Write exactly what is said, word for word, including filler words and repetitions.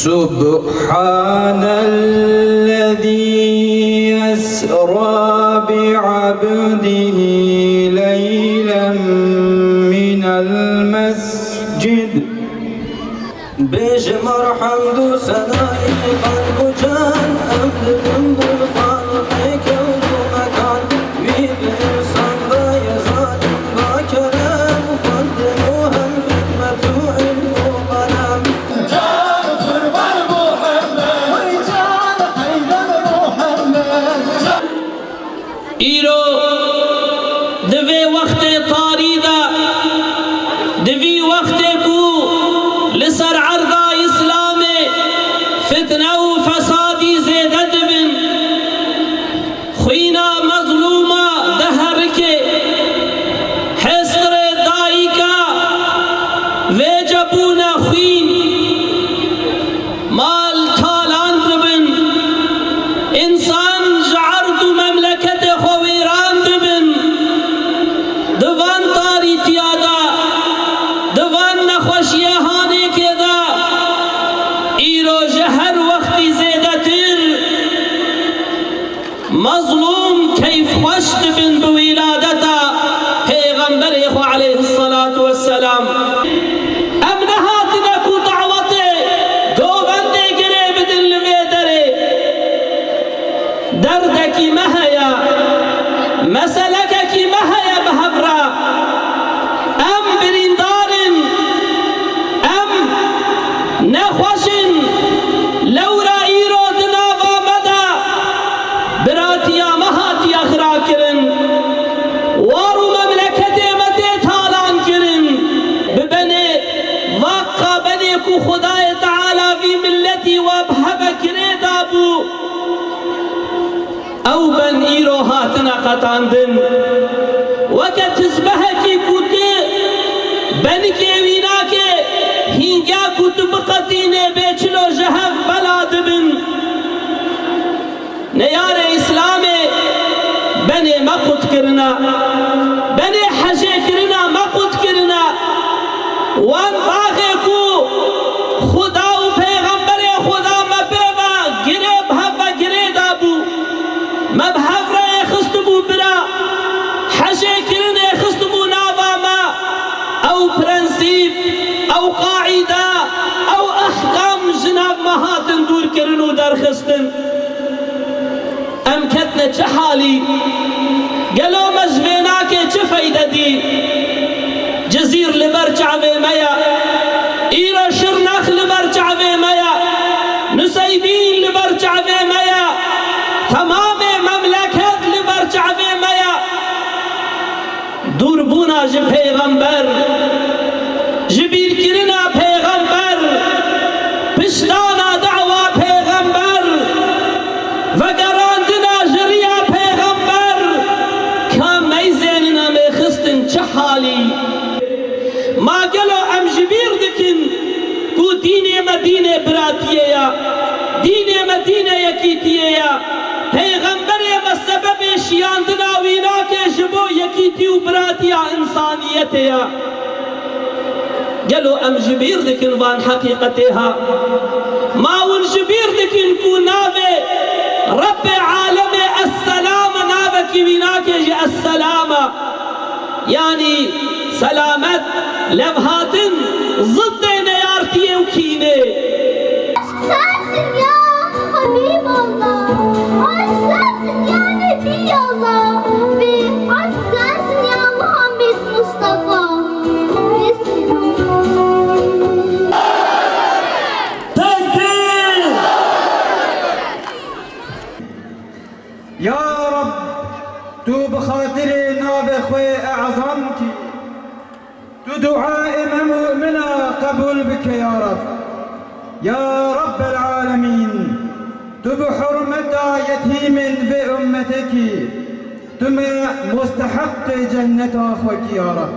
سبحان الذي أسرى بعبده ليلا من المسجد. Bêjim erhemd û senayê qelb û can, em dibin bin xalqê kewr û mekan. Wî bi însan daye zalim da kerem, xwendin û hem hikmet û ilm û qelem. Îro di vê wextê tarî de, di vî wextê ku li ser erda Îslamê fitne û fesadî zêde dibin, xwîna mezlûma diherike, hêstirê dayika vêce bûne xwîn. Mal talan dibin, însan ji erd û memleketê xwe wêran dibin. Di van tarîtiya de, di van nexweşiyê hanêkê de, îro ji her wextî zêdetir mezlûm keyfxweş dibin bi wîladeta Pêxemberê xwe aleyhisselatu vesselam. Em nehatine ku dawetê govendê girê bidin li vê derê. Derdekî me heye, meselekekî me heye bi hev re. Em birîndar in, em nexweş in. Lewra îro di nava me de biratiya me hatiye xirakirin. War û memleketê me tê talankirin. Bi benê va qabenê ku Xwedayê Teala vî milletî wa bi heve girê dabû, ew ben îro hatine qetandin. Weke tizbehekî ku tu benikê wî nake, hînga ku tu biqetînê bê çilo ji hev bela dibin. Neyarê Îslamê benê me qut kirine, benê hejê kirine me qut kirine. Wan baxê ku Xuda û Pêxemberê Xuda me pê ve girê bi hev ve girê dabû. Me bi hev re êxistibû bira, hejê kirinê xistibû nava me. Ew prensîp, ew qaîde, ew ehkam ji nav me hatin dûrkirin û derxistin. Em ketine çi halî? Gelo me ji vê nake çi feyde dî? Cizîr li ber çavê me ye. Îro Şirnex li ber çavê me ye. Nuseybîn li ber çavê me ye. Temamê memleket li ber çavê me ye. Dûrbûna ji Pêxember, ji bîrkirina Pêxember, piştdana dawa Pêxember, vegerandina ji riya Pêxember, ka meyzênin em ê xistin çi halî? Ma gelo em ji bîr dikin ku dînê me dînê biratiyê ye, dînê me dînê yekîtiyê ye? Pêxemberê me sebebê şiyandina wî nake ji bo yekîtî û biratiya însaniyetê ye. Gelo em ji bîr dikin van heqîqetê ha? Ma hûn ji bîr dikin ku navê Rebbê alemê Esselam e, navekî wî nake ji Esselam e? Yanî selamet, levhatin, ziddê neyartiyê û kînê. Aşk sensin ya Habiballah, aşk sensin ya Nebiyallah ve aşk sensin ya Muhammed Mustafa. Tekbir! Ya Rab, tu bi xatirê navê xwe ezam kî. Tu duayê me mumina qebûl bike ya Rab. Ya Rabbel alemîn, tu bi hurmeta yetîmên vê ummetê kî, tu me musteheqê cenneta xwe kî ya Rab.